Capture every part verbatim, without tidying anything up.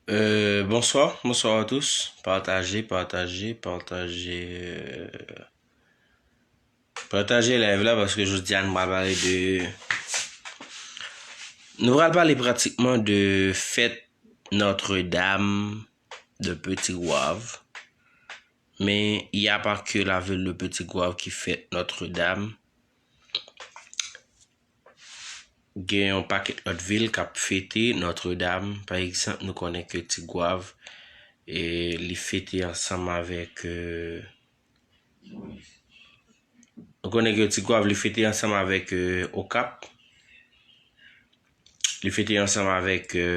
Euh, bonsoir, bonsoir à tous. Partagez, partagez, partagez. Euh, partagez live la paske jodi a nou pral pale de nou pral pale pratikman de fèt Notre-Dame de Petit Goâve. Men y a pa ke lavil de Petit Goâve ki fèt Notre-Dame. Gen yon pakèt lòt vil k ap fete Notre-Dame. Pa egzanp, nou konnen ke Ti Gwav, e, li fete ansanm avèk, e, nou konnen ke Ti Gwav, li fete ansanm avèk, e, Okap. Li fete ansanm avèk, e,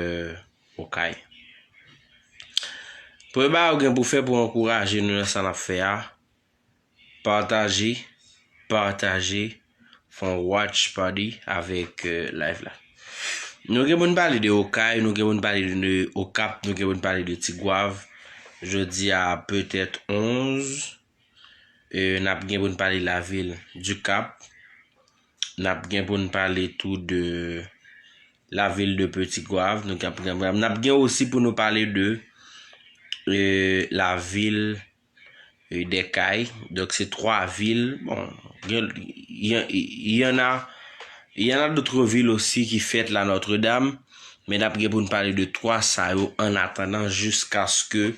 Okay. Premye bagay ou gen pou fè pou ankouraje nou nan sa n ap fè a, pataje, pataje, fè yon watch party avèk, e, live la. Nou gen pou n pale de Okay, nou gen pou n pale de Okap, nou gen pou n pale de Ti Gwav. Jodi a, petèt onz, e, n ap gen pou n pale lavil du Cap. N ap gen pou n pale tou de lavil de Petit Goâve. Nou gen, n ap gen osi pou nou pale de, e, lavil, e, des Cayes. Donk, se twa vil. Bon, gen, y, y, y en a, y en a d'autres villes aussi ki fèt la Notre-Dame. Men n ap gen pou n pale de twa sa yo an atandan jiskaske,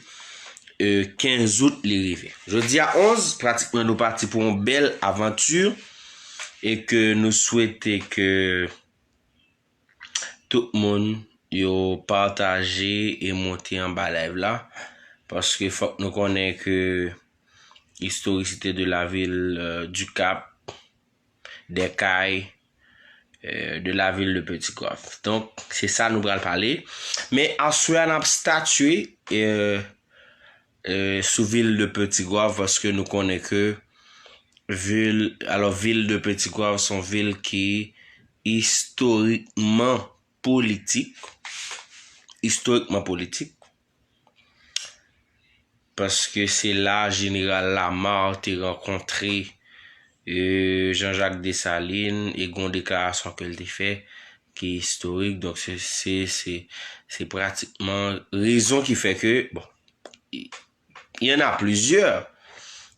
e, kenz out li rive. Jodi a onz, pratikman nou pati pou yon bèl avanti e ke nou swete ke tout moun yo pataje e monte anba live la, paske fòk nou konnen ke historicité de la ville, euh, du Cap, des Cayes, euh, de la ville de Petit Goâve. Donk, se sa nou pral pale. Men aswè a n ap statye, euh, euh, sou vil de Petit Goâve, paske nou konnen ke vil, alò, vil de Petit Goâve se yon vil ki istorikman politik, istorikman politik, paske se la Jeneral Lamarre te rankontre, e, Jean-Jacques Dessalines e gen yon deklarasyon ke l te fè ki istorik. Donk, se, se, se, se pratikman rezon ki fè ke, bon, y, y en a plusieurs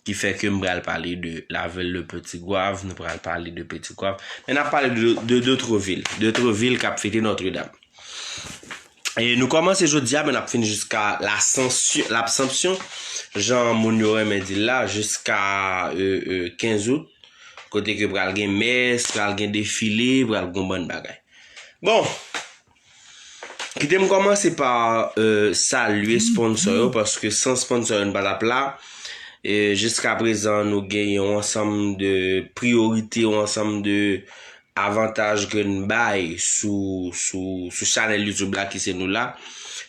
ki fè ke m pral pale de lavil de Petit Goâve, nou pral pale de Petit Goâve, men n ap pale de, de, d'autres villes, d'autres villes k ap fete Notre-Dame. E nou kòmanse jodi a, men n ap fini jiska l'Ascension, l'Absomption, jan moun yo renmen di l la, jiska, e, e, kenz out, kote ke pral gen mès, pral gen defile, pral gen yon bann bagay. Bon, kite m kòmanse pa, e, salye sponsor yo, paske san sponsor yo, n pa t ap la. E jiska prezan, nou gen yon ansanm de priyorite, yon ansanm de avantaj ke n bay sou, sou, sou chanèl YouTube la ki se nou la.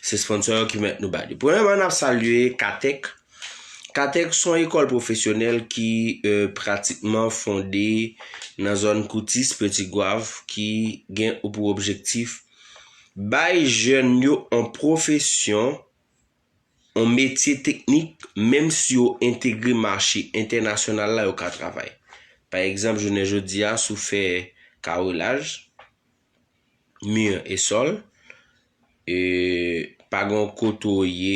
Se sponsor yo ki mèt nou ba li. Premyèman, n ap salye Katèk. Katèk se yon ekòl pwofesyonèl ki, e, pratikman fonde nan zòn Koutis, Petit Goâve, ki gen pou objektif bay jèn yo yon pwofesyon, yon metye teknik, menm si yo entegre mache entènasyonal la, yo ka travay. Pa egzanp, jounen jodi a, si w fè kawelaj, mi e sòl, e pa gen yon kote w ye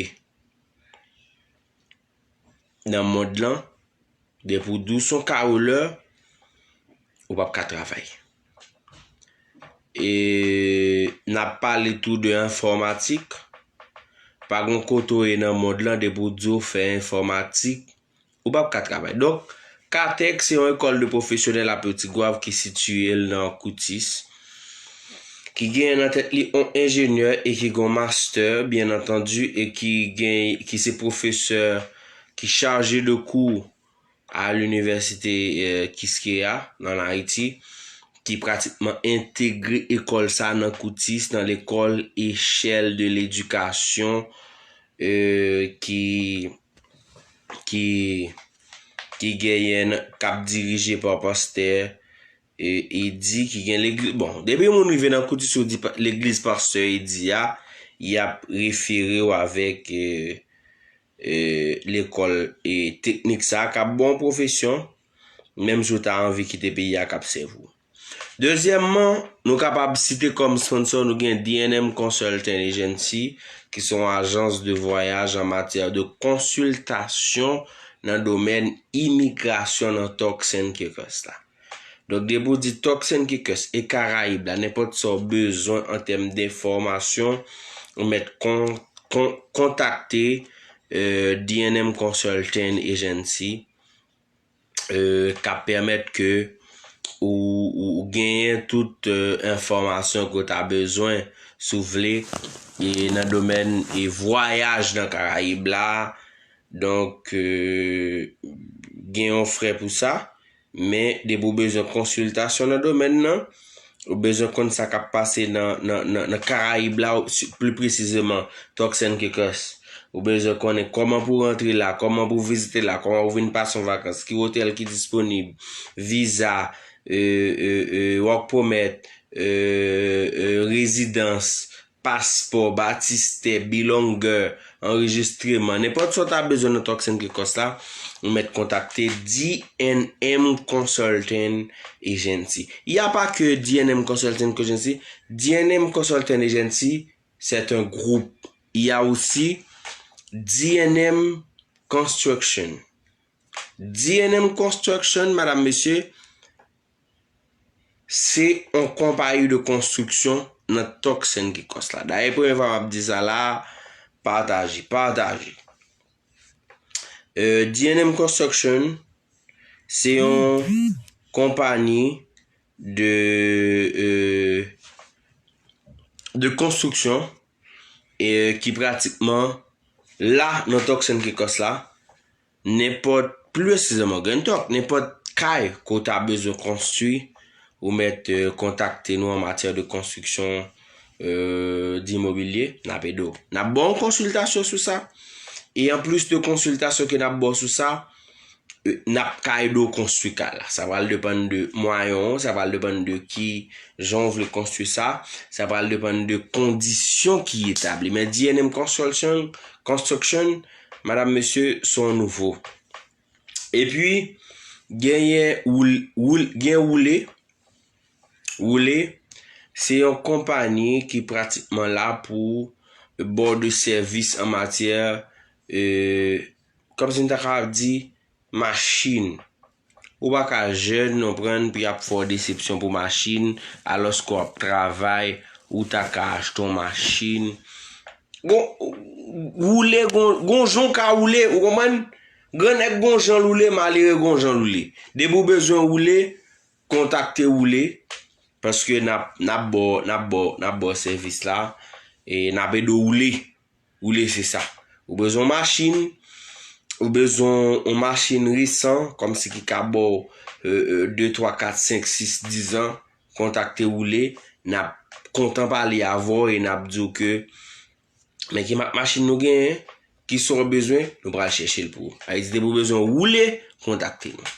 nan mond lan, depi w di w se yon kawelè, ou p ap ka travay. E n ap pale tou de enfòmatik. Pa gen yon kote w ye nan mond lan, depi w di w fè enfòmatik, ou p ap ka travay. Donk, Katèk se yon ekòl de pwofesyonèl a Petit Goâve ki sitiye l nan Koutis, ki genyen nan tèt li yon enjenyè e ki gen yon mastè, byen antandi, e ki gen, ki se pwofesè ki chaje de kou a linivèsite, e, Quisqueya, an Ayiti, ki pratikman entegre ekòl sa nan Koutis, nan lekòl Échelle de l'éducation, e, ki, ki, ki genyen, k ap dirije pa pastè, e, Edi, ki gen legliz. Bon, depi yon moun rive nan Koutis, yo di pa, legliz pastè Edi a, y ap refere w avèk, e, e, lekòl, e, teknik sa a, k ap ba w pwofesyon, menm si w ta anvi kite peyi a, k ap sèvi w. Dezyèmman, nou kapab site kòm sponsor, nou gen D N M Consultant Agency, ki se yon ajans de vwayaj an matyè de konsiltasyon nan domèn imigrasyon nan Turks and Caicos la. Donk, depi w di Turks and Caicos e Karayib la, nenpòt sa w bezwen an tèm de enfòmasyon, ou mèt kon, kon, kontakte, euh, D N M Consultant Agency, euh, k ap pèmèt ke ou, ou, ou genyen tout, euh, enfòmasyon ke w ta bezwen, si w vle, e nan domèn e vwayaj nan Karayib la. Donk, euh, gen yon frè pou sa, men depi w bezwen konsiltasyon nan domèn nan, ou bezwen konn sa k ap pase nan, nan, nan, nan Karayib la, ou, si, pli presizeman, Turks and Caicos. Ou bezwen konnen kòman pou w rantre la, kòman pou w vizite la, kòman pou w vin pase yon vakans, ki otèl ki disponib, viza, euh, euh, euh, work permit, euh, euh, rezidans, paspò, batistè, B longer, anrejistreman, nenpòt sa w ta bezwen nan Turks and Caicos la, ou mèt kontakte D N M Consultant Agency. Il y a pas que D N M Consultant Agency. D N M Consultant Agency, c'est un groupe. Il y a aussi D N M Construction. D N M Construction, madam, mesye, se yon konpayi de konstriksyon nan Turks and Caicos la. Dayè, premye fwa m ap di sa la, pataje, pataje. Euh, D N M Construction, se yon konpayi de, euh, de konstriksyon, e ki pratikman la nan Turks and Caicos la, nenpòt, pli presizeman Grand Turk, nenpòt kay ke w ta bezwen konstwi, ou mèt, euh, kontakte nou an matyè de konstriksyon, euh, dimobilye, n ap ede w. N ap ba w konsiltasyon sou sa. E anplis de konsiltasyon ke n ap ba w sou sa, euh, n ap ka ede w konstwi kay la. Sa pral depann de mwayen w, sa pral depann de ki jan w vle konstwi sa, sa pral depann de kondisyon ki etabli. Men D N M Construction, Construction, madam, mesye, se yon nouvo. Epi, genyen woul-, woul-, gen woule. Woule, se yon konpayi ki pratikman la pou ba w de sèvis an matyè, euh, kòmsi m ta kapab di, machin. Ou pa ka jèn, w konprann, pou y ap fè w desepsyon pou machin, alòske w ap travay, ou ta ka achte yon machin. Gon, woule, gon, gon jan w ka woule, ou konprann? Grannèg gon jan l woule, malere gon jan l woule. Depi w bezwen woule, kontakte woule, paske n ap, n ap ba w, n ap ba w, n ap ba w sèvis la, e n ap ede w woule. Woule, se sa. Ou bezwen yon machin, ou bezwen yon machin resan, kòmsi ki ka ba w, euh, euh, de, twa, kat, senk, sis, diz an, kontakte woule, n ap kontan pale avè w e n ap di w ke men ki mak machin nou genyen, ki sa w bezwen, nou pral chèche l pou ou. Sa vle di, depi w bezwen woule, kontakte nou.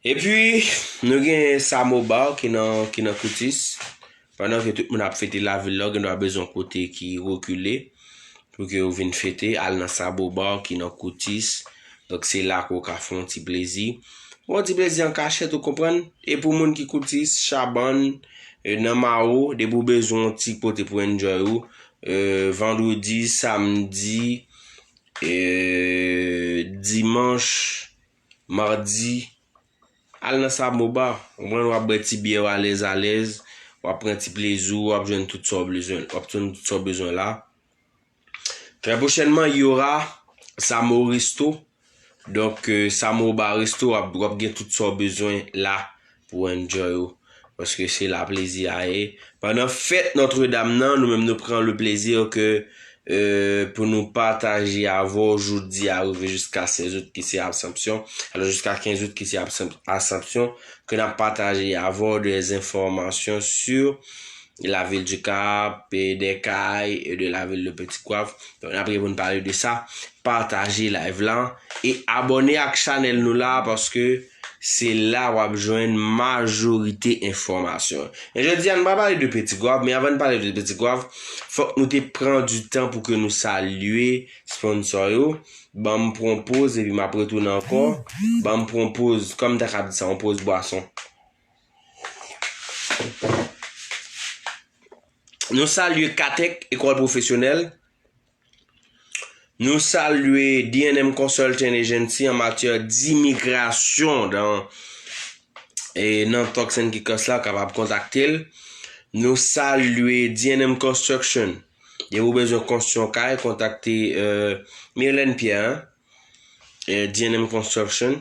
Epi, nou gen Samobar ki nan, ki nan Koutis. Pandan ke tout moun ap fete lavil la, ou gen dwa bezwen kote ki rekile pou ke ou vin fete, al nan Samobar ki nan Koutis. Donk, se la ke w ka fè yon ti plezi. Yon ti plezi an kachèt, ou konprann? E pou moun ki Koutis, Chabann, e nan Mawo, depi w bezwen yon ti kote pou enjoy ou, e vandredi, samdi, e dimanch, madi, al nan Samobar. Ou konprann, w ap bwè ti byè w alèz alèz, w ap pran ti plezi w, w ap jwenn tout sa w bezwen, w ap jwenn tout sa w bezwen la. Très prochainement, il y aura Samo Resto. Donk, euh, Samo Bar Resto, w ap, w ap gen tout sa w bezwen la pou enjoy ou. Paske se la plezi a ye. Pandan fèt Notre Dame nan, nou menm nou pran le plezi ke, euh, pou nou pataje avè w jodi a rive jiska sèz out ki se Assomption. Alò, jiska kenz out ki se Assomption, ke n ap pataje avè w de enfòmasyon sur la ville du Cap, et des Cayes, et de la ville de Petit Goâve. Donk, n ap reponn pale de sa. Pataje live la e abòne ak chanèl nou la, paske se la w ap jwenn majorite enfòmasyon. E jodi a, nou pa pale de Petit Goâve, men avan n pale de Petit Goâve, fòk nou te pran du tan pou ke nou salye sponsor yo. Ban m pran yon poz, epi m ap retounen ankò. Ban m pran yon poz, kòm ta ka di sa, yon poz bwason. Nou salye Katèk, Ekòl Pwofesyonèl. Nou salye D and M Consulting Agency an matyè dimigrasyon dan, e, nan Turks and Caicos la, w kapab kontakte l. Nou salye D and M Construction. Depi w bezwen konstwi yon kay, kontakte, e, Myrlène Pierre, e, D and M Construction.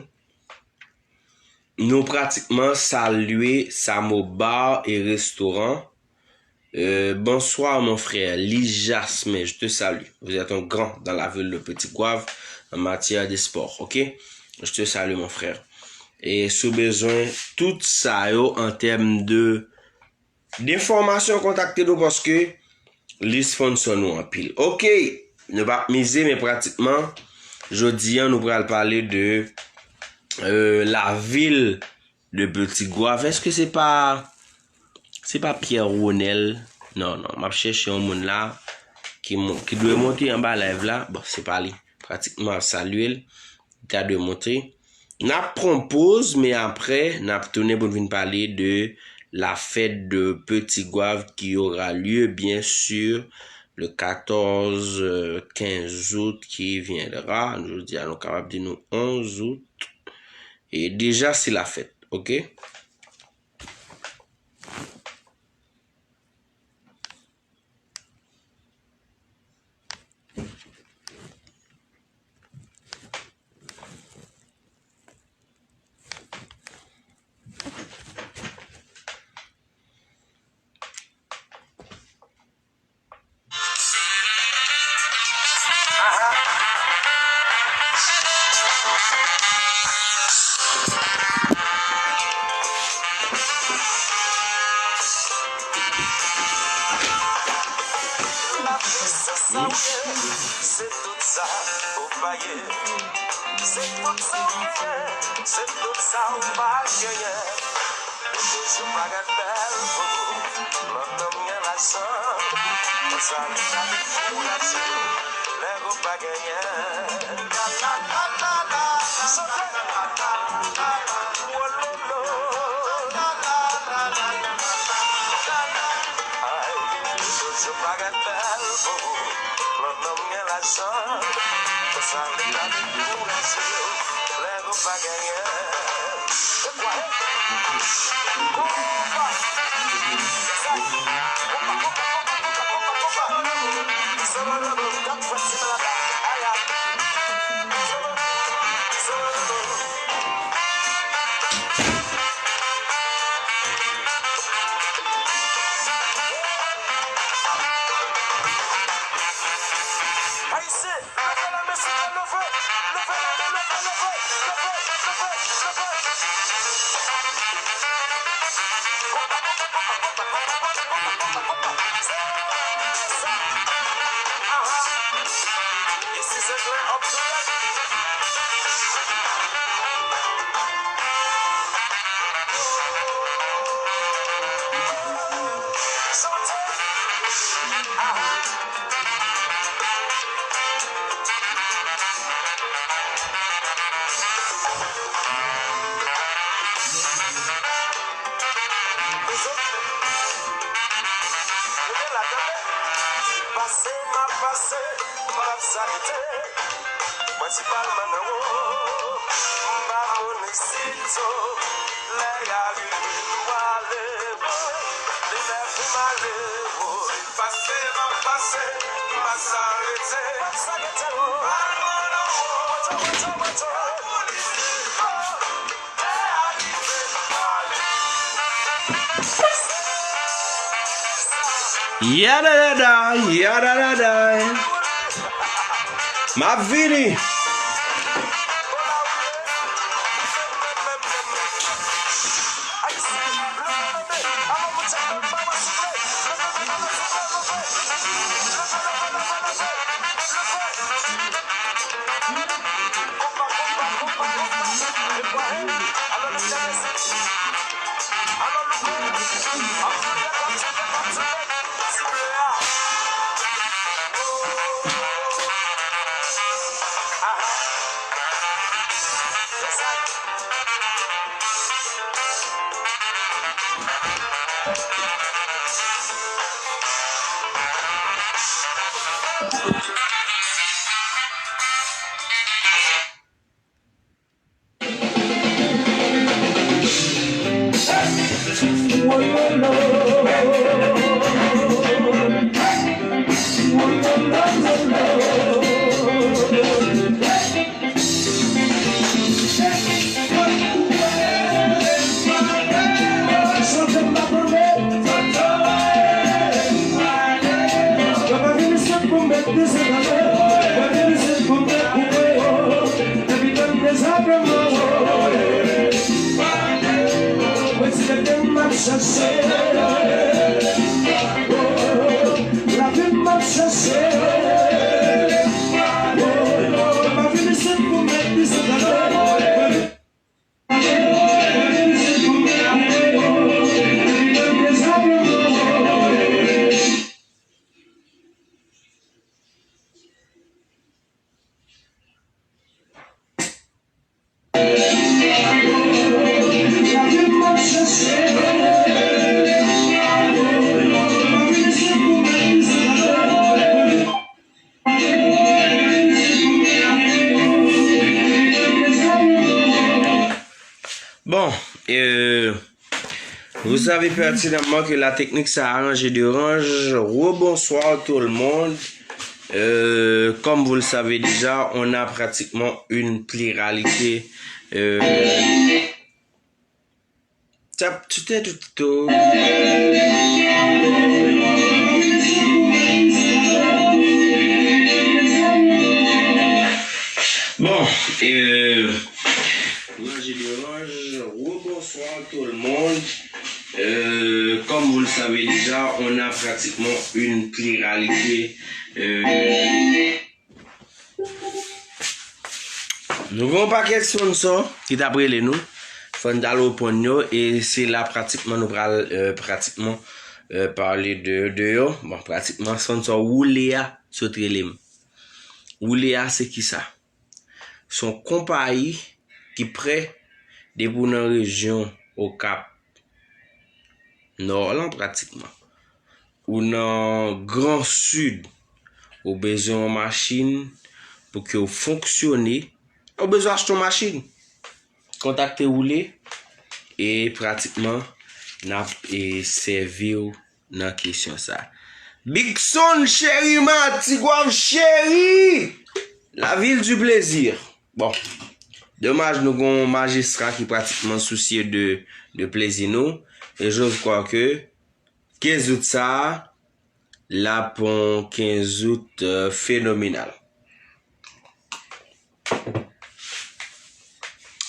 Nou pratikman salye Samo Bar et Restaurant. Euh, bonsoir mon frère Lee Jasmin, je te salue. Vous êtes un grand dans la ville de Petit Goâve en matière de sport, ok? Je te salue mon frère. E si w bezwen tout sa yo an tèm de, de fòmasyon, kontakte nou paske li sponsor nou anpil. Ok, nou p ap mize, men pratikman, jodi a, nou pral pale de, euh, la ville de Petit Goâve. Èske se pa, se pa Pierre Ronel? Non, non, m ap chèche yon moun la ki, mon- ki dwe monte anba live la. Bon, se pa li. Pratikman, m ap salye l. Li ta dwe monte. N ap pran poz, men apre, n ap tounen pou n vin pale de la fête de Petit Goâve qui aura lieu, bien sûr, le quatorze, euh, quinze août qui viendra. Jodi a, nou kapab di nou onze août. E deja, se la fèt, ok? Lavi se sa w ye, se tout sa ou pa ye. Se tout sa w genyen, se tout sa w pa genyen. Yo toujou parèt bèl pou ou. Nan tan m gen lajan, konsa li ka dekouraje w lè ou pa genyen. Chante. Wololo. Ay, yo toujou parèt bèl pou ou. Nan tan m gen lajan, konsa li ka dekouraje w lè ou pa genyen. Ayisyen, leve la men sou tè, leve, leve la men, leve, leve, leve, leve, leve. Aha. This is a great upgrade. Chante. Aha. Pase m ap pase, m ap salite. Prensipalman nan wo, m pa moun isit, so, lè y a rive m prale, li lè pou m ale, wo. Pase m ap pase, m pa sa rete. Pase m nan wo, pa moun isit, so, lè y a rive m prale. Yadadada, yadadada. M ap vini. Bon, euh, vous savez pertinemment que la technique ça arrange et dérange. Rebonsoir tout le monde. Euh, comme vous le savez déjà, on a pratiquement une pluralité. Euh, tap, tute, tute. Bon, euh, Ranje de ranj, rebonsoir tout le monde. Euh, comme vous le savez déjà, on a pratiquement une pluralité. Euh, nou gen yon pakèt sponsor ki t ap rele nou. Fò n t al reponn yo, e se la pratikman nou pral, euh, pratikman, euh, pale de, de yo. Bon, pratikman, sponsor Woule a sot rele m. Woule a, se kisa? Se yon konpayi ki prè depi w nan rejyon Okap Nò lan pratikman. Ou nan Gran Sid, ou bezwen yon machin pou ke w fonksyone, ou bezwen achte yon machin. Kontakte Woule e pratikman n ap, e, sèvi w nan kesyon sa. Big Son cheri, ma Ti Gwav cheri, la ville du plaisir. Bon, domaj nou gen yon majistra ki pratikman sousye de, de plezi nou. E je crois que kenz out sa a, l ap yon kenz out, euh, fenomenal.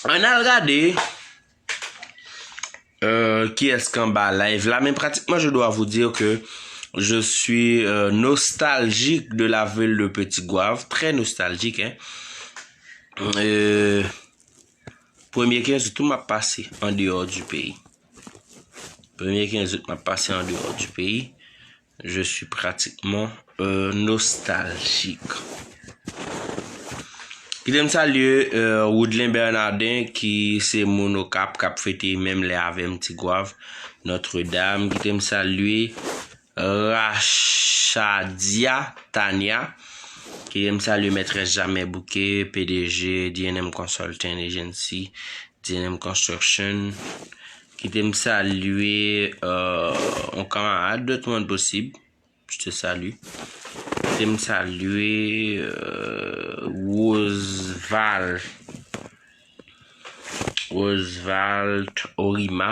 Ann al gade, euh, kiyès k anba live la, men pratikman, je dois vous dire que je suis, euh, nostalgique de la ville de Petit Goâve, très nostalgique, hein. Euh, premye kenz out tou m ap pase an deyò di peyi. Premye kenz out m ap pase an deyò di peyi. Je suis pratiquement, euh, nostalgique. Kite m salye, euh, Woodlin Bernardin, ki se moun Okap k ap fete menm lè avè m, Ti Gwav, Notre Dame. Kite m salye Rachadia Tania. Kite m salye Mètrès Jamè Bouke, P D G D N M Consulting Agency, D N M Construction. Kite m salye, euh, yon kanmarad, Dortmund Posib. Je te salue. Kite m salye, euh, Roseval. Roseval Orima.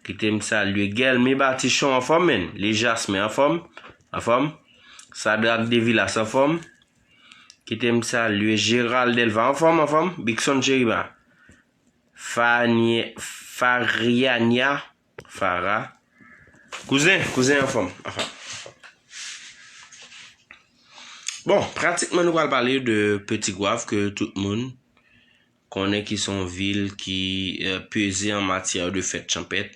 Kite m salye Guelmy Batichon, anfòm, menn. Li Jasmin, anfòm? Anfòm? Sadrac Devilas, anfòm? Kite m salye Gérald Delva, anfòm, anfòm? Big Son Cheriba. Fanie-, Fariania, Farah. Kouzen, kouzen, anfòm, anfòm. Bon, pratikman nou pral pale de Petit Goâve ke tout moun konnen ki se yon vil ki, euh, peze an matyè de fèt chanpèt.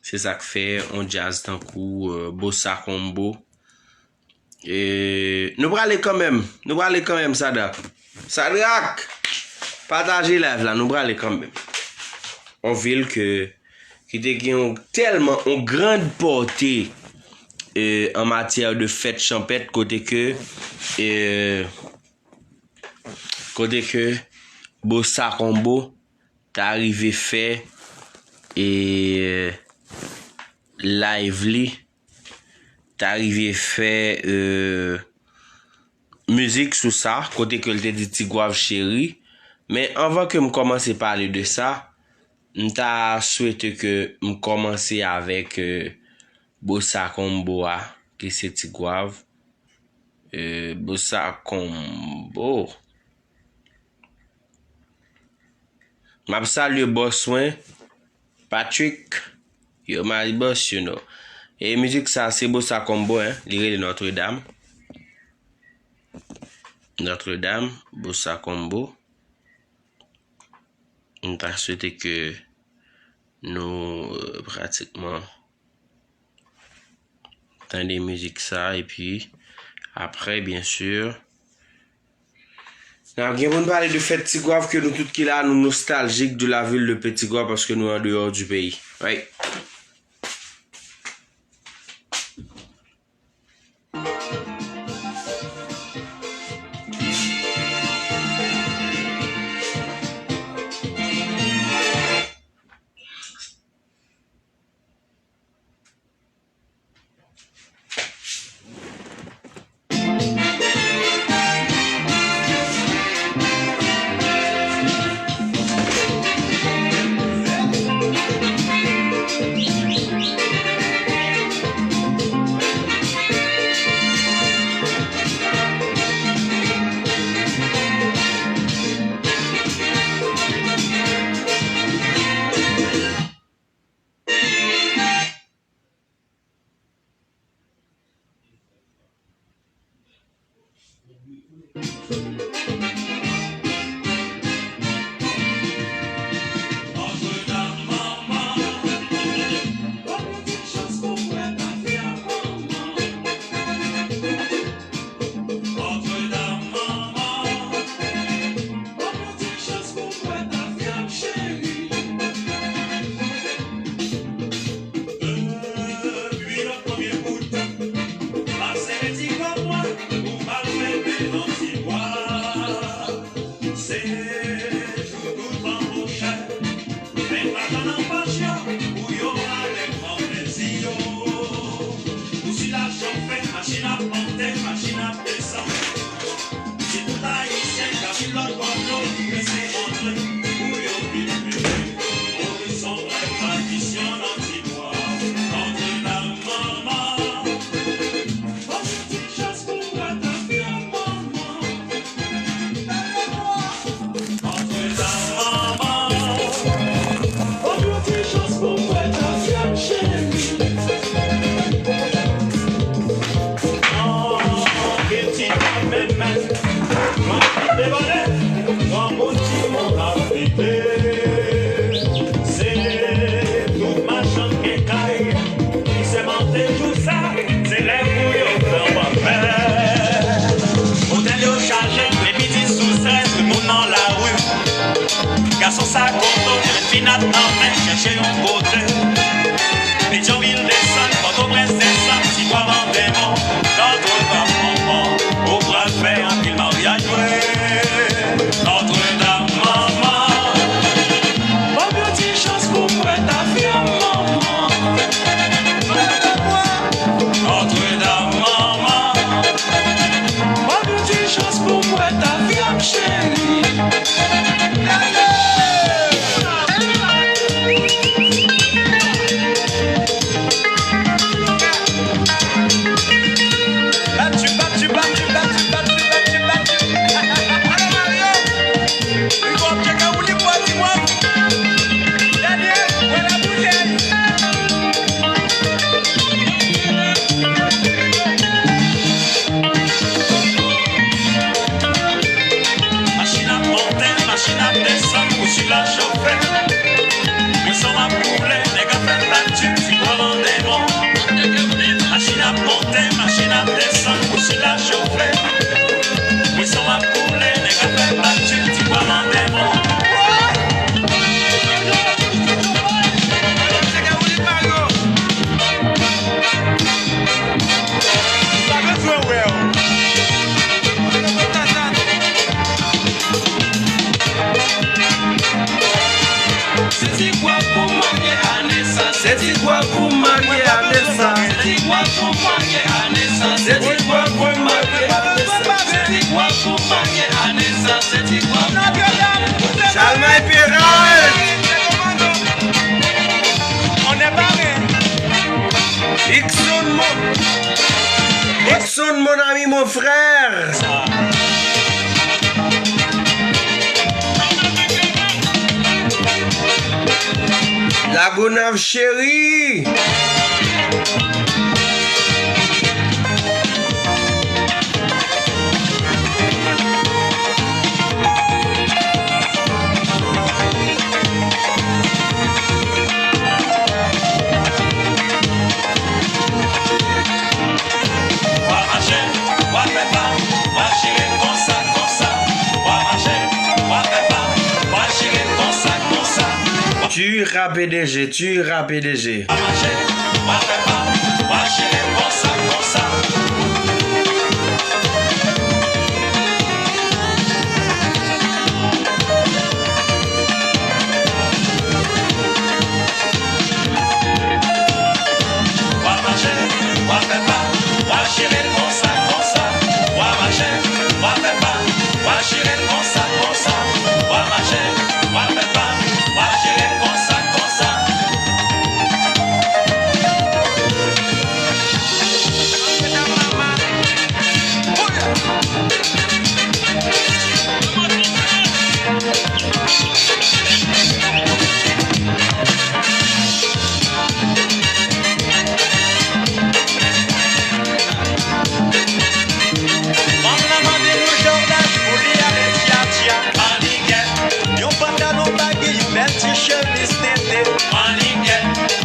Se sa k fè yon djaz tankou, euh, Bossa Combo, e, nou prale kanmenm. Nou prale kanmenm, Sadrac. Sadrac! Pataje live la, nou prale kanmenm. Yon vil ke, ki te gen yon, tèlman yon grand pòte, e, an matyè de fèt chanpèt, kote ke, e, kote ke Bossa Combo ta rive fè, e, live li, ta rive fè, e, mizik sou sa, kote ke l te di Ti Gwav cheri. Men anvan ke m kòmanse pale de sa, m ta swete ke m kòmanse avèk, e, Bossa Combo a, ki se Ti Gwav. E, Bossa Combo. M ap salye bòs mwen, Patrick. Yo, my boss, you know. E mizik sa, se Bossa Combo, hein. Li rele Notre Dame. Notre Dame, Bossa Combo. M ta swete ke nou, euh, pratikman tande mizik sa, epi apre, byen si, n ap gen pou n pale de fèt Tigwav, ke nou tout ki la, nou nostaljik de la vil de Petit Goâve, paske nou an deyò du peyi. Right? Depi nan premye bout, m ap sere ti kòb mwen pou m al fè bèl an ti bwa. Se jou tout an monchè, men pa tann anpach yo pou yo ale pran plezi yo. Pou sila chofe, machin ap monte, machin ap desann. Si tout Ayisyen k ap viv lòt bò dlo, prese antre pou yo vin bebe. Moris se yon rèv tradisyon nan ti bwa. Nòtredam manman, bon ti chans pou mwen ta fè manman. Nòtredam manman, bon ti chans pou mwen ta fè cheri. Anpil ti dam menm menm, mwen ap debòde, granmoun timoun ap pete. Se tout machann kenkay ki sèmante jou sa, se lè pou yo pran pafè. Otèl yo chaje, men midi sou sèz, tout moun nan lari. Gason sa koto, jèn fi n ap nan men, chèche yon kote. Petyonvil desann, Pòtoprens desann, Ti Gwav an deman. Nòtredam manman, ou pral fè anpil maryaj vre. Nòtredam manman, ban m yon ti chans pou m wè ta fè manman. Nòtredam manman, ban m yon ti chans pou m wè ta fè m cheri. Machin ap monte, machin ap desann, ou sila chofe. Bwison ap boule, nèg ap fè latik, Ti Gwav an deman. Machin ap monte, machin ap desann, ou sila chofe. Bwison ap boule, nèg ap fè latik, Ti Gwav an deman. Se Ti Gwav pou marye ane sa, se Ti Gwav pou marye ane sa, se Ti Gwav pou marye ane sa, se Ti Gwav pou marye ane sa, se Ti Gwav pou marye ane sa, se Ti Gwav. Chalmay Peralt. On est paré. Ikson, mon, Ikson, mon ami, mon frère. Lagonav cheri. W a mache, w a fè pa, w a chire konsa, konsa. W a mache, w a fè pa, w a chire konsa, konsa. Tu rap P D G, tu rap P D G. W a mache, w a fè pa, w a chire konsa, konsa. W a mache, w a fè pa, w a chire konsa, konsa. W a mache, w a fè pa, w a chire konsa, konsa. W a mache, w a fè pa, w a chire konsa, konsa. Fanm nan mande yon jòdaj pou li ale tchatcha. Manigèt, yon pantalon bagi, yon bèl ti chemiz tete. Manigèt,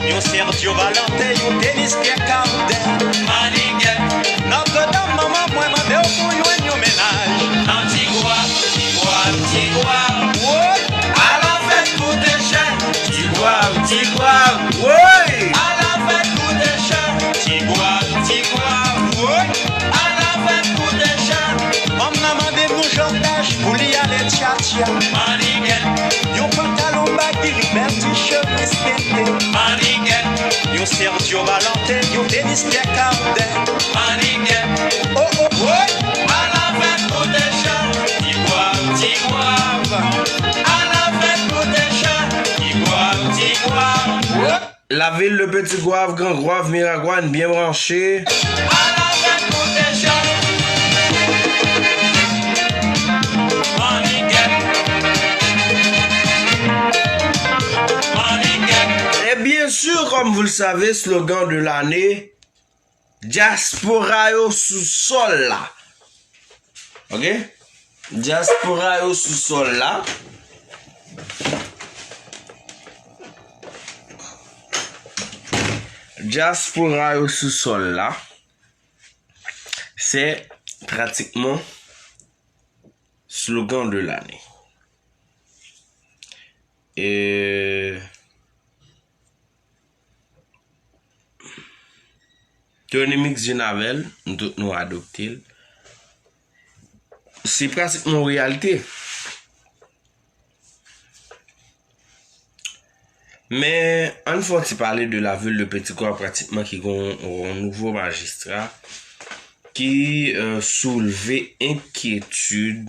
yon senti Valentin, yon tenis Pierre Cardin. Manigèt, Notre Dame manman mwen mande w pou jwenn yon mennaj. Nan ti gwav, ti gwav, ti gwav. Woy! Ala fèt koute chè. Ti gwav, ti gwav. Woy! Ala fèt koute chè. Ti gwav, ti gwav. Woy! Ala fèt koute chè. Fanm nan mande m yon jòdaj pou li ale tchatcha. Manigèt, yon pantalon bagi, yon bèl ti chemiz tete. Manigèt, yon senti Valentin, yon tenis Pierre Cardin. Manigèt, oh, oh, woy! Ala fèt koute chè. Ti gwav, ti gwav. Ala fèt koute chè. Ti gwav, ti gwav. Woy! La ville de Petit Goâve, Grand Goâve, Miragwàn, byen branche. Ala fèt koute chè. Manigèt. Manigèt. Et bien sûr, comme vous le savez, slogan de l'année, Dyaspora yo sou sòl la. Ok? Dyaspora yo sou sòl la. Dyaspora yo sou sòl la. Se pratikman slogan de l'année. E Tony Mix vin avè l, nou tout nou adopte l. Se pratikman yon reyalite. Men, ann fè yon ti pale de la ville de Petit Goâve, pratikman ki gen yon, yon nouvo majistra ki, euh, soulve enkyetid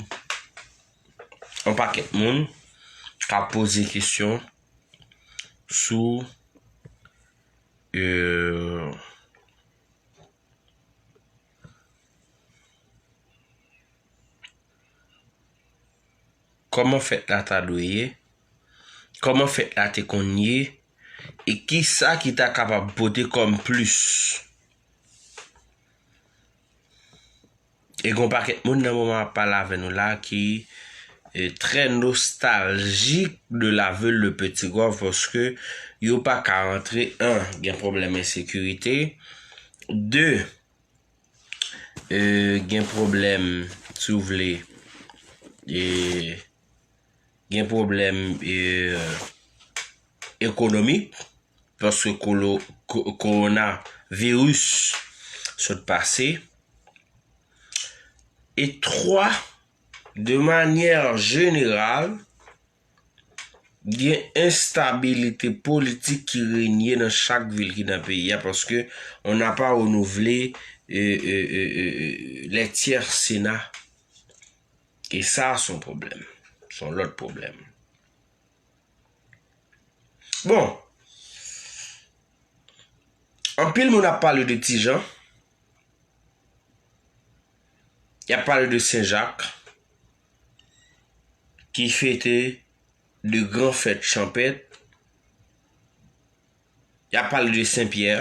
yon pakèt moun k ap poze kesyon sou, euh, kòman fèt la ta dwe ye, kòman fèt la te konn ye, e kisa ki ta kapab pote kòm plis. E gen yon pakèt moun nan moman m ap pale avè nou la ki, e, trè nostaljik de la vil de Petit Goâve, paske yo pa ka rantre, en, gen pwoblèm ensekirite, de, e, gen pwoblèm, si w vle, e, gen pwoblèm, e, ekonomik, paske kolo-, ko-, kowonaviris sot pase. E twa, de manyè jeneral, gen enstabilite ki renye nan chak vil ki nan peyi a, paske on n'a pas renouvelé, euh, euh, euh, euh, euh, les tiers Sénat. E sa, se yon pwoblèm. Se yon lòt pwoblèm. Bon. Anpil moun ap pale de Ti Jan. Y ap pale de Sen Jak, ki fete de gran fèt chanpèt Y ap pale de Senpyè.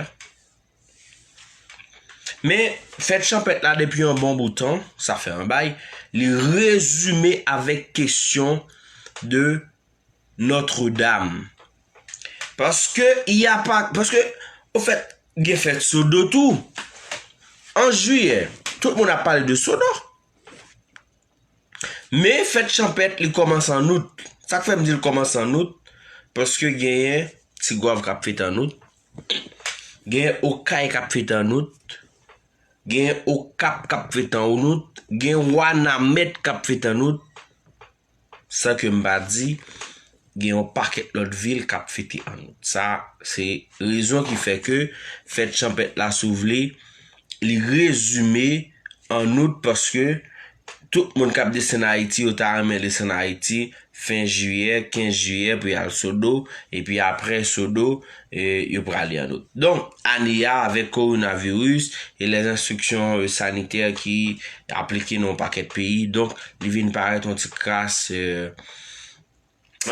Men, fèt chanpèt la, depi yon bon bout tan, sa fè yon bay, li rezime avèk kesyon de Notre-Dame. Paske, y a pa, paske, ofèt, gen fèt Sodo tou. An jiyè, tout moun ap pale de Sodo. Men fèt chanpèt, li kòmanse an out. Sa k fè m di l kòmanse an out? Paske genyen Tigwav k ap fete an out. Genyen Okay k ap fete an out. Genyen Okap k ap fete an out. Genyen Wanament k ap fete an out. San ke m pa di, gen yon pakèt lòt vil k ap fete an out. Sa, se rezon ki fè ke fèt chanpèt la, si w vle, li rezime an out, paske tout moun k ap desann Ayiti, yo ta renmen desann Ayiti fen jiyè, kenz jiyè, pou y al Sodo, epi apre Sodo, e, yo prale an out. Donk, ane a, avèk kowonaviris e lèzenstriksyon, e, sanitè ki aplike nan yon pakèt peyi, donk, li vin parèt yon ti kras, e,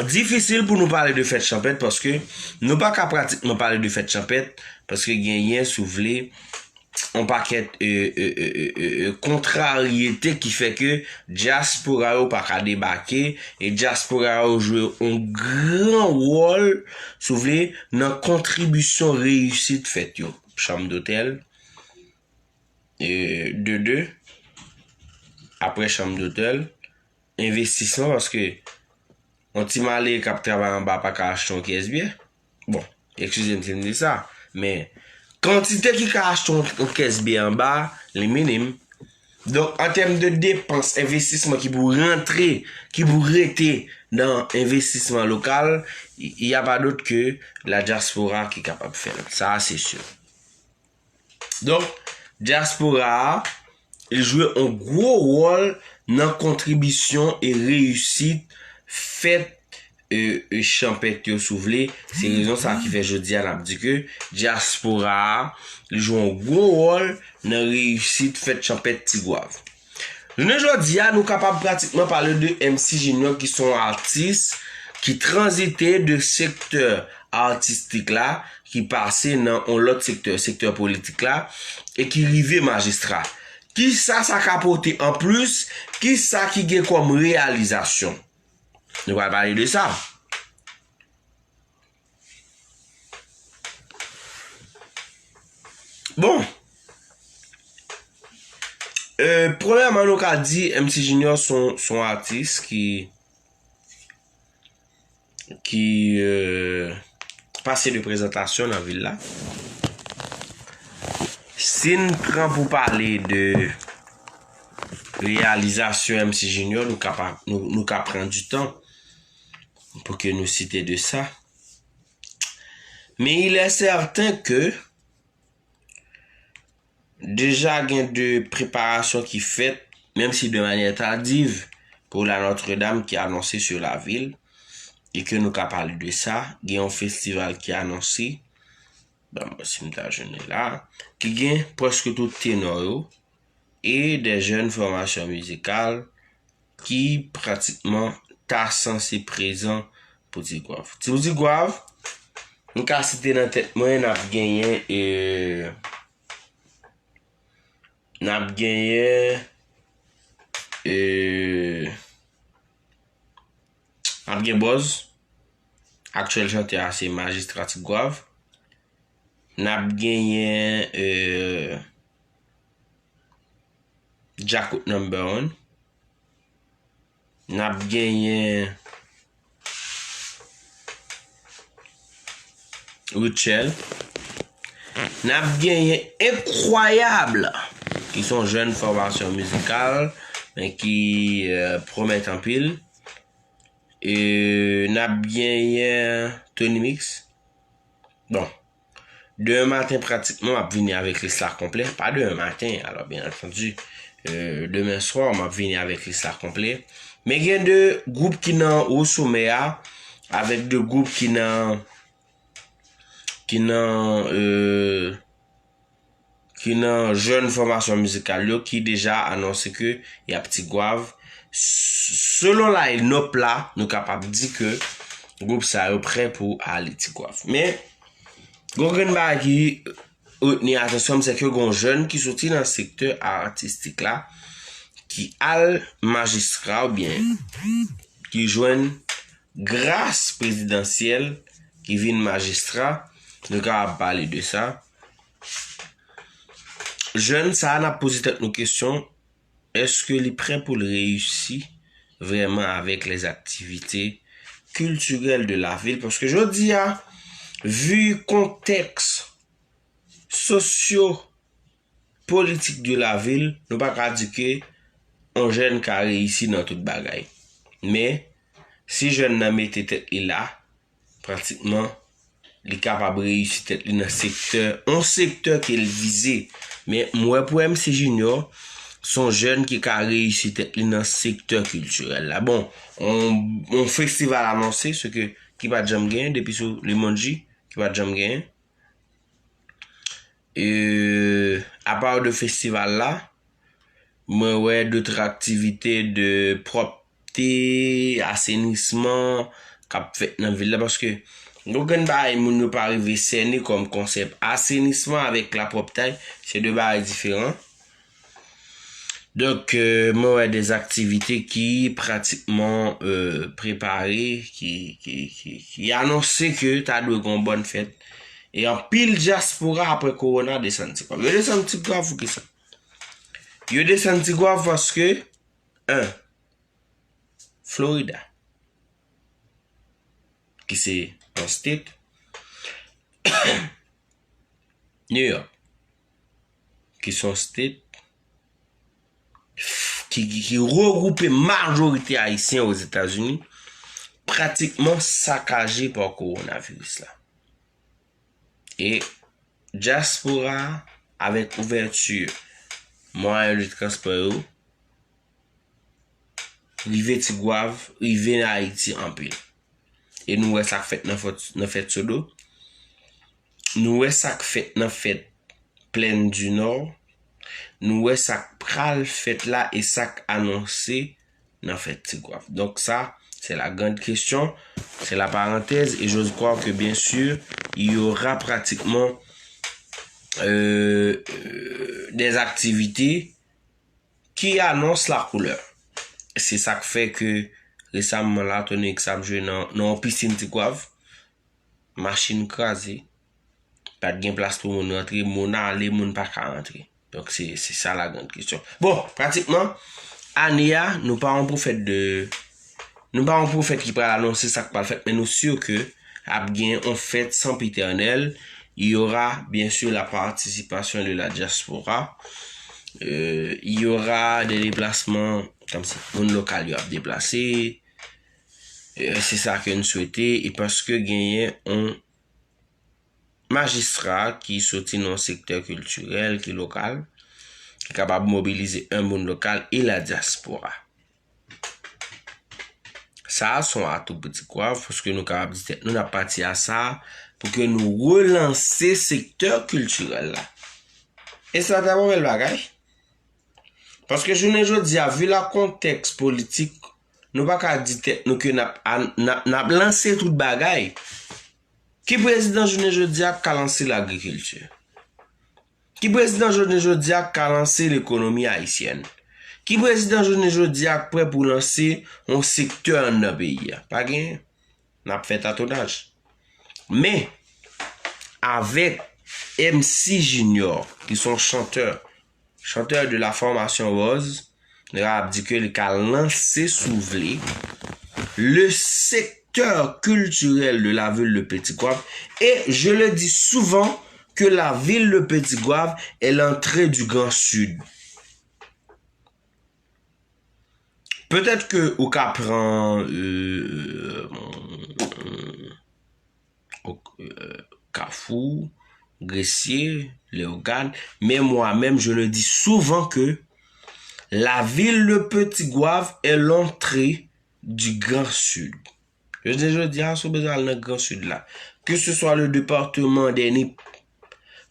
difisil pou nou pale de fèt chanpèt, paske nou pa ka pratikman pale de fèt chanpèt, paske genyen, si w vle, yon pakèt, e, e, e, e, e, e, kontraryete ki fè ke dyaspora yo pa ka debake, e dyaspora yo jwe yon gran wòl, si w vle, nan kontribisyon reyisit fèt yo. Chanm dotèl, e, de de, apre chanm dotèl, envestisman, paske yon ti malere k ap travay anba pa ka achte yon kès byè. Bon, eskize m si m di sa, men kantite ki ka achte yon, yon kès byè anba, li minim. Donk, an tèm de depans, envestisman ki pou rantre, ki pou rete nan envestisman lokal, y, y a pa dòt ke la dyaspora ki kapab fè l. Sa a, se si. Donk, dyaspora a, li jwe yon gwo wòl nan kontribisyon e reyisit fèt, e, e, chanpèt yo, si w vle. Se rezon sa ki fè jodi a n ap di ke dyaspora a, li jwe yon gwo wòl nan reyisit fèt chanpèt Tigwav. Jounen jodi a, nou kapab pratikman pale de M C Junior, ki se yon atis ki tranzite de sektè atistik la, ki pase nan yon lòt sektè, sektè politik la, e ki rive majistra. Kisa sa ka pote anplis? Kisa ki gen kòm reyalizasyon? Nou pral pale de sa. Bon. E, premyèman, nou ka di M C Junior se yon, se yon atis ki, ki, e, pase de prezantasyon nan vil la. Si n pran pou pale de reyalizasyon M C Junior, nou ka pa, nou, nou ka pran di tan pou ke nou site de sa. Men il est certain ke deja gen de preparasyon ki fèt, menm si de manyè tardiv, pou la Notre-Dame ki anonse sur la ville, e ke nou ka pale de sa. Gen yon festival ki anonse, ban m wè si m ta jwenn li la, ki gen prèske tout tenò yo, e de jèn fòmasyon mizikal ki pratikman ta sanse prezan pou Tigwav. Ti pou Tigwav, m ka site nan tèt mwen, n ap genyen, e, n ap genyen, e, n ap gen Bòz, aktyèl chantè a se Majistra Tigwav. N ap genyen, e, Djakout Number One. N ap genyen Rutshelle. N ap genyen Incroyable, ki se yon jèn fòmasyon mizikal, men ki, e, pwomèt anpil. E n ap genyen Tony Mix. Bon, demen maten, pratikman, m ap vini avèk lis la konplè. Pa demen maten, alò, byen antandi, e, demen swa, m ap vini avèk lis la konplè. Men gen de gwoup ki nan wo somè a, avèk de gwoup ki nan, ki nan, e, ki nan jèn fòmasyon mizikal yo, ki deja anonse ke y ap Tigwav. S-, selon line-up la, nou kapab di ke gwoup sa yo prè pou ale Tigwav. Men, Gon grenn bagay ki retni atansyon m, se ke gon jèn ki soti nan sektè atistik la, ki al majistra oubyen ki jwenn gras prezidansyèl, ki vin majistra, nou kapab pale de sa. Jèn sa a, n ap poze tèt nou kesyon, èske li prè pou l reyisi vrèman avèk les activités culturelles de la ville? Paske jodi a, vi kontèks sosyo politik de la vil, nou pa ka di ke yon jèn ka reyisi nan tout bagay. Men, si jèn nan mete tèt li la, pratikman, li kapab reyisi tèt li nan sektè, yon sektè ke l vize. Men, m wè pou M C Junior, se yon jèn ki ka reyisi tèt li nan sektè kiltirèl la. Bon, yon, yon festival anonse, se ke ki pa t janm genyen depi sou Lemond J, ki pa t janm genyen. E, apa de festival la, mwen wè dòt aktivite de pwòpte, asenisman k ap fèt nan vil la, paske gon grenn bagay moun yo pa rive sène kòm konsèp asenisman avèk lapwòptay, se de bagay diferan. Donk, euh, mwen wè de aktivite ki pratikman, euh, prepare, ki, ki, ki, ki anonse ke ta dwe gon bòn fèt. E anpil dyaspora apre kowona desann Ti Gwav. Yo desann Ti Gwav pou kisa? Yo desann Ti Gwav paske, en, Florida, ki se yon state, New York, ki se yon state ki, ki, ki regwoupe majorite Ayisyen Ozetazini, pratikman sakaje pa kowonaviris la. E dyaspora, avèk ouvèti mwayen de transpò yo, rive Ti Gwav, rive nan Ayiti anpil. E nou wè sa k fèt nan fèt, nan fèt Sodo. Nou wè sa k fèt nan fèt Plèn di Nò. Nou wè sa k pral fèt la e sa k anonse nan fèt Ti Gwav. Donc ça, c'est la grande question, c'est la parenthèse, et j'ose croire que bien sûr, il y aura pratiquement euh, euh, des activités qui annoncent la couleur. Se sa k fè ke resaman la, Tony X ap jwe nan, nan yon pisin Ti Gwav, machin kraze, pa t gen plas pou moun rantre, moun ale, moun pa ka rantre. Donk, se, se sa la grande question. Bon, pratikman, ane a, nou pa yon pwofèt de, nou pa yon pwofèt ki pral anonse sa k pral fèt, men nou si ke ap gen yon fèt sanpitènèl. Il y aura, bien sûr, la participation de la diaspora. Euh, il y aura des déplacements, kòmsi moun lokal yo ap deplase. Euh, se sa ke n swete, e paske genyen yon majistra ki soti nan yon sektè kiltirèl, ki lokal, ki kapab mobilize yon moun lokal e la diaspora. Sa a se yon atou pou Ti Gwav, paske nou kapab di tèt nou, n ap pati a sa a pou ke nou relanse sektè kiltirèl la. E sa ta yon bèl bagay. Paske jounen jodi a, vi la kontèks politik, nou pa ka di tèt nou ke n ap, a, n ap, n ap lanse tout bagay. Ki prezidan jounen jodi a k ka lanse lagrikilti? Ki prezidan jounen jodi a k ka lanse lekonomi ayisyèn? Ki prezidan jounen jodi a k prè pou lanse yon sektè anndan peyi a? Pa genyen. N ap fè tatonaj. Men, avèk M C Junior, ki se yon chantè, chanteur de la formation Rose, nou kapab di ke li ka lanse, si w vle, le secteur culturel de la ville de Petit-Goâve. Et je le dis souvent que la ville de Petit-Goâve est l'entrée du Grand Sud. Petèt ke ou ka pran, euh, euh, Kafou, Gresye, Leyogàn, men mwa menm, je le dis souvan ke la vil de Petit-Goâve est l'entrée du Grand Sud. Jounen jodi a, si w bezwen al nan Gran Sid la, ke se swa le depatman dè Nip,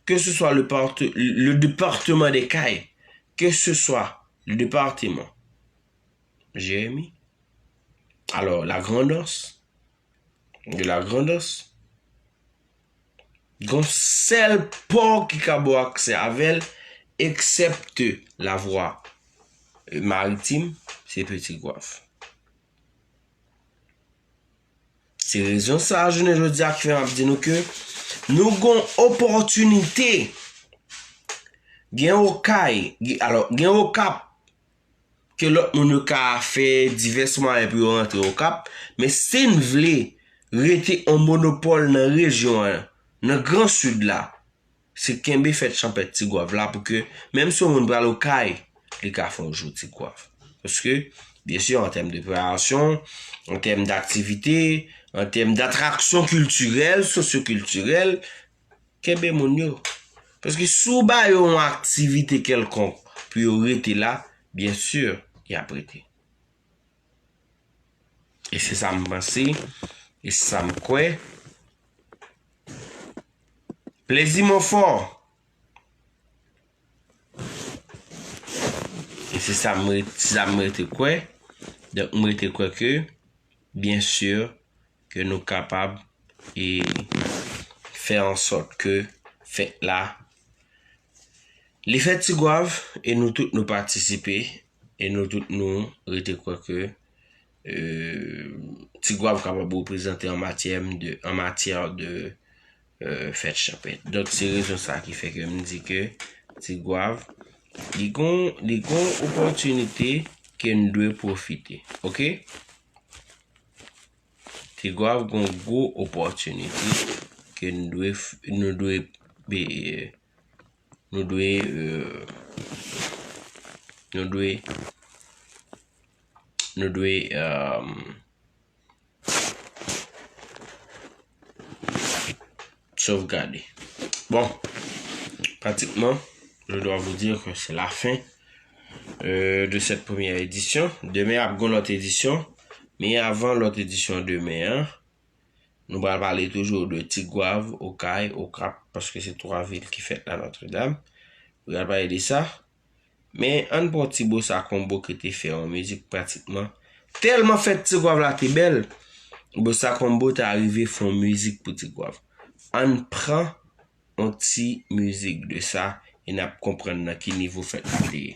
ke se swa le part-, le depatman dè Kay, ke se swa le depatman Jeremi, alò, la Grandans, de la Grandans, Gon sèl pò ki ka ba w aksè avè l, eksèpte lavwa maritim, se Petit Goâve. Se rezon sa a, jounen jodi a, ki fè m ap di nou ke nou gon opòtinite. Gen Okay, gen, alò, gen Okap, ke lòt moun yo ka fè divès mwayen pou yo rantre Okap, men si n vle rete on monopòl nan rejyon an, nan Gran Sid la, se kenbe fèt chanpèt Ti Gwav la pou ke, menm si yon moun pral Okay, li ka fè yon jou Ti Gwav. Paske, byen si, an tèm de preparasyon, an tèm daktivite, an tèm datraksyon kiltirèl, sosyokiltirèl, kenbe moun yo. Paske si w ba yo yon aktivite kèlkonk pou yo rete la, byen si, y ap rete. E se sa m panse, e se sa m kwè. Plezi Monfò. E se sa m re-, se sa m rete kwè. Donk, m rete kwè ke, byen si, ke nou kapab e fè an sòt ke fèt la, li fèt Ti Gwav, e nou tout nou patisipe, e nou tout nou rete kwè ke, euh, Ti Gwav kapab reprezante an matyè de, an matyè de, euh, fèt chanpèt. Donk, se rezon sa ki fè ke m di ke Ti Gwav, li gon, li gon opòtinite ke n dwe pwofite. Oke? Ti Gwav gon gwo opòtinite ke n dwe f-, nou dwe, e, nou dwe, e, nou dwe, nou dwe, e, sovgade. Bon, pratikman, je dois vous dire que c'est la fin, euh, de cette première édition. Demen ap gon lòt edisyon, men avan lòt edisyon demen an, nou pral pale toujou de Ti Gwav, Okay, Okap, paske se twa vil ki fèt la Nòtredam. Nou pral pale de sa. Men ann pran ti Bossa Combo ki te fè yon mizik pratikman. Tèlman fèt Ti Gwav la te bèl, Bossa Combo ta rive fè yon mizik pou Ti Gwav. Ann pran yon ti mizik de sa e n ap konprann nan ki nivo fèt la te ye.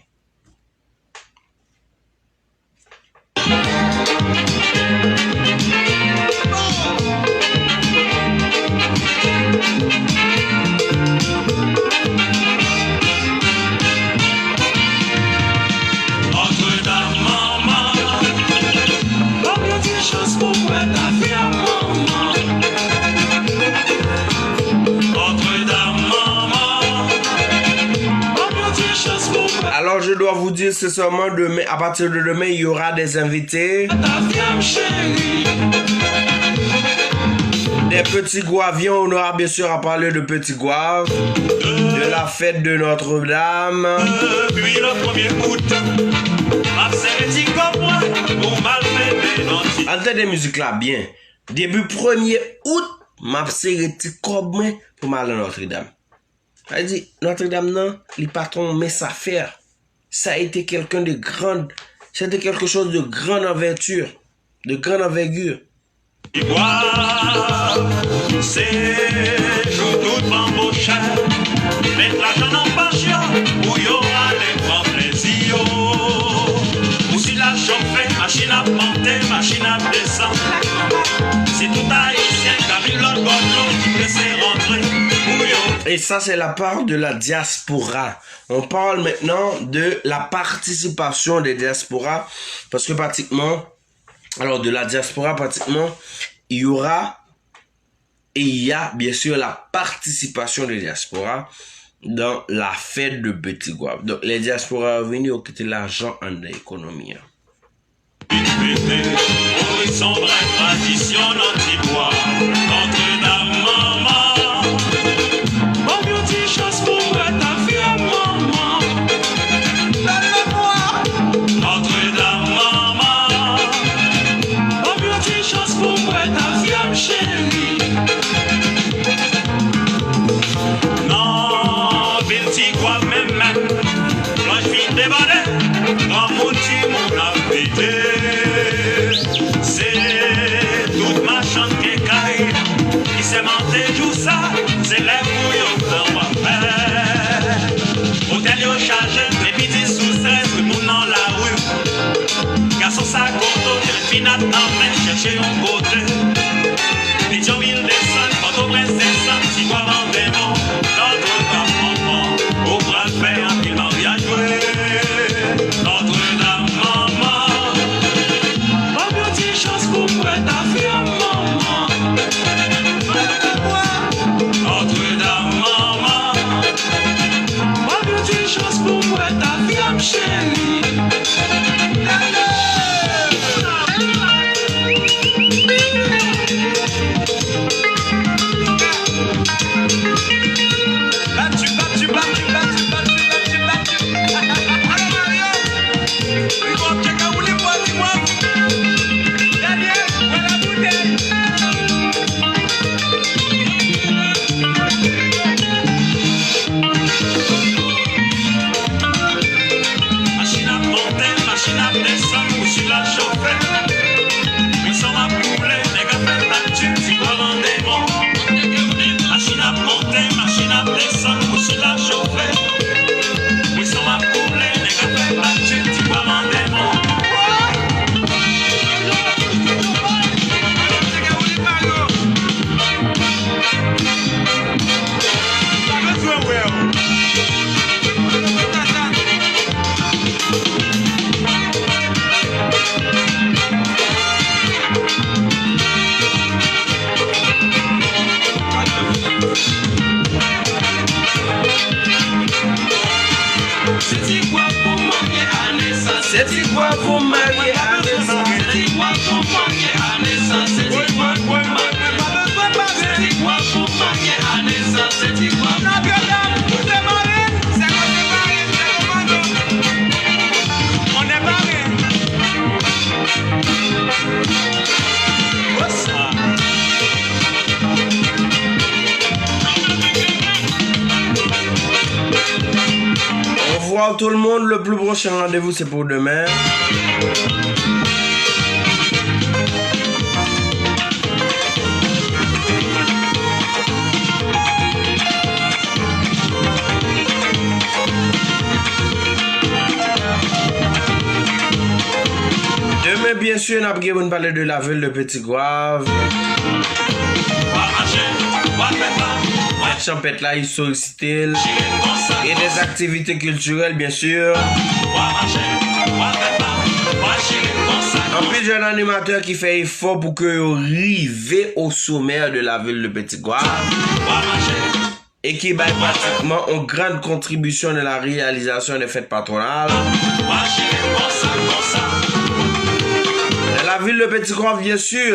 Nòtredam manman, ban m yon ti chans pou m wè tafya manman. Nòtredam manman, ban m yon ti chans pou m wè. Alors, je dois vous dire sincèrement, demain, à partir de demain, il y aura des invités. Tafya m cheri. Des petits Gwaviens, on aura bien sûr à parler de Petit Gwav, de la fête de Notre-Dame. Depi le premye out, m ap sere ti kòb mwen pou m al fete nan ti. Ann tande mizik la byen. Depi premye out, m ap sere ti kòb mwen pou m al nan Nòtredam. Sa vle di, Nòtredam nan, li pa t yon mens afè. Ça a été quelqu'un de grande, c'était quelque chose de grande envergure, de grande envergure. Ti Gwav, se jou tout banbochè met lajan nan pòch yo pou yo ale pran plezi yo. Ou si la chofe, machin ap monte, machin ap desann. Si tout Ayisyen k ap viv lòt bò dlo ki prese rantre pou yo. Et ça, c'est la part de la diaspora. On parle maintenant de la participation des diasporas, parce que pratiquement, alors de la diaspora, pratiquement, il y aura et il y a bien sûr la participation des diasporas dans la fête de Petit Gwav. Donc, les diasporas vini, yo kite lajan anndan ekonomi an. Vin fete, Moris se yon vrè tradisyon nan Ti Gwav. Nòtredam manman, ban m yon ti chans pou m wè tafya manman. Nòtredam manman, ban m yon ti chans pou m wè tafya m cheri. Nan vil Ti Gwav menm menm, planch vin debòde, granmoun timoun ap fete. Se tout machann kekay ki sèmante jou sa, se lè Machin ap anmenn chèche yon kote. Petyonvil desann, Pòtoprens desann, Tigwav an devan. Nòtredam manman, ou pral fè anpil maryaj vre. Nòtredam manman, ban m yon ti chans pou m wè tafya m manman. Nòtredam manman, ban m yon ti chans pou m wè tafya m cheri. Machin ap monte, machin ap desann, ou swiv la chofè. Bwison ap boule, nèg ap fè taktik, ti pran randevou. Machin ap monte, machin ap desann, ou swiv la chofè. Bwison ap boule, nèg ap fè taktik, ti pran randevou. Se ti gwa pou marye ane sa. Se ti gwa pou marye ane sa. Se ti gwa pou marye ane sa. Se ti gwa pou marye ane sa. Se ti gwa pou marye ane sa. Se ti gwa pou marye ane sa. Au revoir tout le monde. Le plus prochain rendez-vous, c'est pour demain. Demen, byensi, n ap gen pou n pale de la vil de Petit Goâve. Fèt chanpèt la, istorisite l, e des activités culturelles, byensi. Anpil jèn animatè ki fè efò pou ke yo rive au sommet de la ville de Petit Goâve. E ki bay pratikman yon gran kontribisyon nan la reyalizasyon de fèt patwonal. Nan la vil de Petit Goâve, byen si.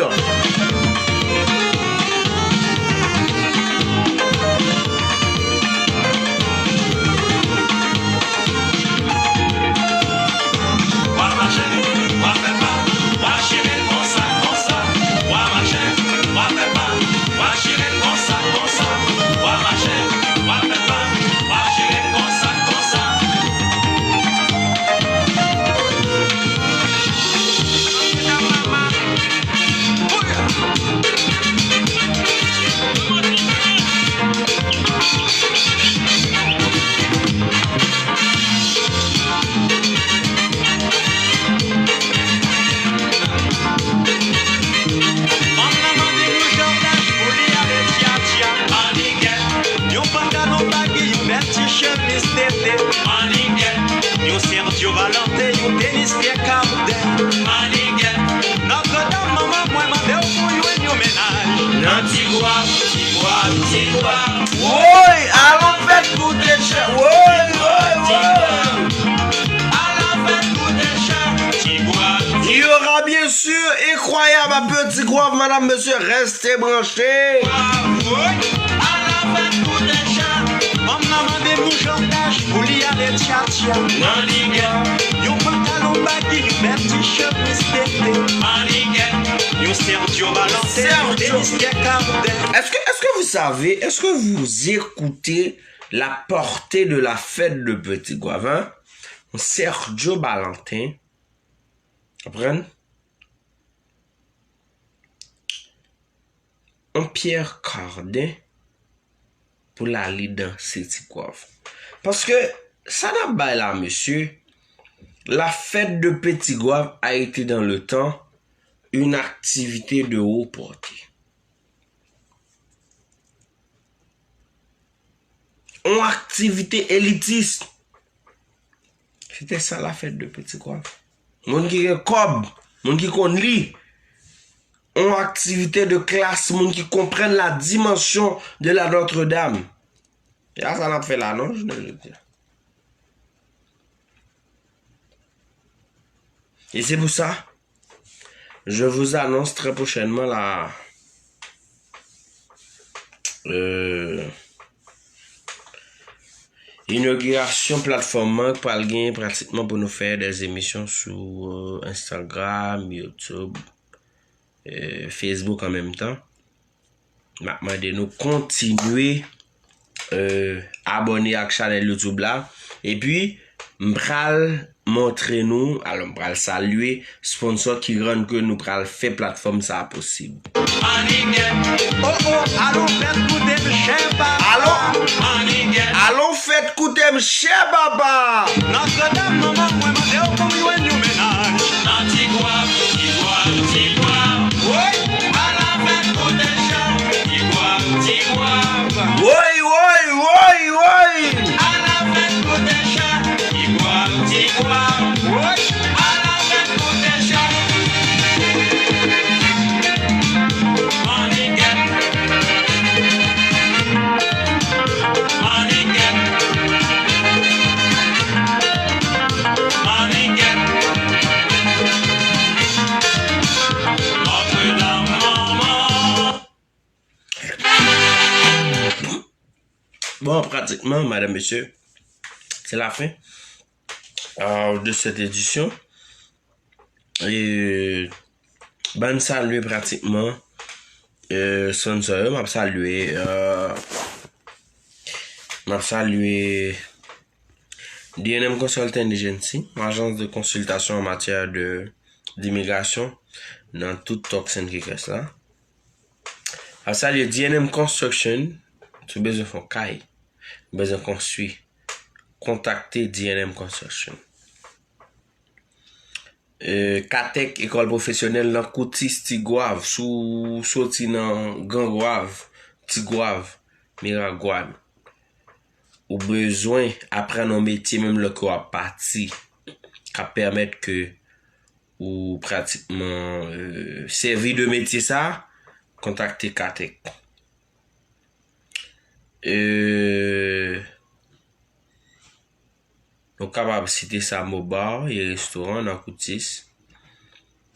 Fanm nan mande pou Jòdaj pou li ale tya tya. Manigèt, yon pantalon bagi, yon bèl ti chemiz tete. Manigèt, yon Sergio Valente, yon tenis Pierre Cardin. Manigèt, Nòtredam manman mwen mande w pou jwenn yon mennaj. Nan Ti Gwav, Ti Gwav, Ti Gwav. Woy, alon fèt pou T J. Woy, woy, woy. Alon fèt pou T J. Ti Gwav. Il y aura bien sûr incroyable à Petit Goâve, madame, monsieur, restez branchés. Ala fèt pou Deja. Fanm nan mande pou Jòdaj pou li ale tya tya. Nan ligè. Yon pantalon bagi, bèl ti chemiz tete. Nan ligè. Yon Sergio Valente, yon Sergio. Tenis Pierre Cardin. Est-ce que, est-ce que vous savez, est-ce que vous écoutez la portée de la fête de Petit Goâve, hein? Yon Sergio Valentin. Konprann? Yon Pierre Cardin pou l ale danse Ti Gwav. Paske sa n ap bay la, mesye, la fête de Petit Goâve a été dans le temps une activité de haute portée. Yon aktivite elitis. Se te sa la fête de Petit Goâve. Moun ki gen kòb, moun ki konn li. Yon aktivite de klas, moun ki konprann la dimension de la Notre-Dame. E a sa n ap fè la, non, jounen jodi a. E se pou sa, je vous annonce très prochainement la euh, inogirasyon platfòm nan k pral genyen pratikman pou nou fè des émissions sou euh, Instagram, YouTube, euh, Facebook an menm tan. M ap mande nou kontinye euh, abòne ak chanèl YouTube la. Epi, m pral montre nou, alò, m pral salye sponsò ki rann ke nou pral fè platfòm sa a posib. Manigèt. Oh, oh, alon fèt koute m chè papa. Alon, alon fèt koute m chè papa. Nòtredam manman mwen mande w pou m jwenn yon mennaj. Nan Ti Gwav, Ti Gwav, Ti Gwav. Woy, ala fèt koute chè. Ti Gwav, Ti Gwav. Woy, woy, woy, woy. Ala fèt koute chè. Ti Gwav, Ti Gwav. Woy, ala fèt koute chè. Manigèt. Manigèt. Manigèt. Nòtredam manman. Bon, pratikman, madam, mesye, se la fen euh, de cette édition. E ban salye pratikman euh, sponsor yo, m ap salye euh, m ap salye D N M Consulting Agency, yon ajans de konsiltasyon an matyè de dimigrasyon nan tout Turks and Caicos la. M ap salye D N M Construction, si w bezwen fè yon kay, ou bezwen konstwi, kontakte D N M Construction. Euh, Katèk, ekòl pwofesyonèl nan Koutis Ti Gwav, si w soti nan Gran Gwav, Ti Gwav, Miragwàn, ou bezwen aprann yon metye menm lè ke w ap pati, k ap pèmèt ke ou pratikman euh, sèvi de metye sa, kontakte Katèk. Euh, Nou kapab site Samo Bar e restoran nan Koutis.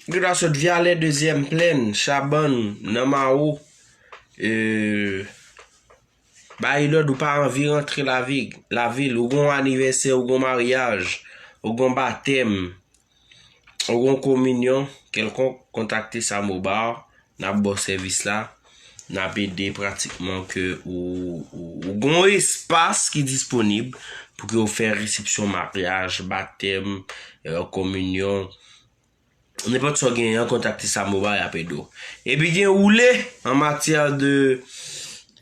Ou ta sot Vyalè, Dezyèm Plèn, Chabann, nan Mawo, e, bay lòd ou pa anvi rantre lavi, lavil, ou gon anivèsè, ou gon maryaj, ou gon batèm, ou gon kominyon kèlkonk, kontakte Samo Bar, n ap ba w sèvis la, n ap ede pratikman ke ou, ou, ou gon espas ki disponib pou ke w fè resepsyon maryaj, batèm, e, kominyon, nenpòt sa w genyen an, kontakte Samo Bar, y ap ede w. Epi gen woule an matyè de,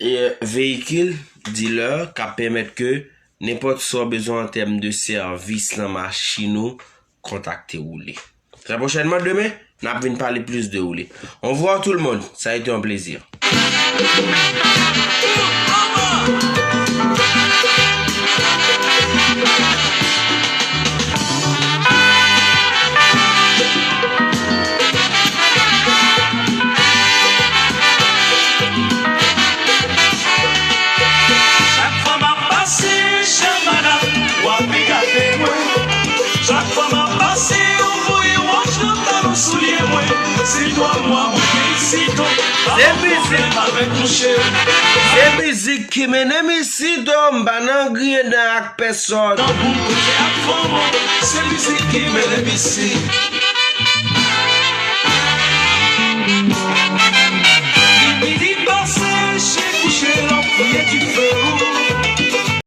e, veyikil, dealer, k ap pèmèt ke nenpòt sa w bezwen an tèm de sèvis lan machin ou, kontakte woule. Très prochainement, demen, n ap vin pale plis de woule. Au revoir tout le monde, ça a été un plaisir. Chak fwa m ap pase, chè madanm, w ap gade mwen. Chak fwa m ap pase, ou voye wòch nan talon soulye mwen. Si twa mwa mwen gen isit, pa gen pwoblèm avèk mouche. Se mizik ki mennen m isit, m pa nan griyen dan ak pèsòn. Tankou m koze ak fanm, se mizik ki mennen m isit.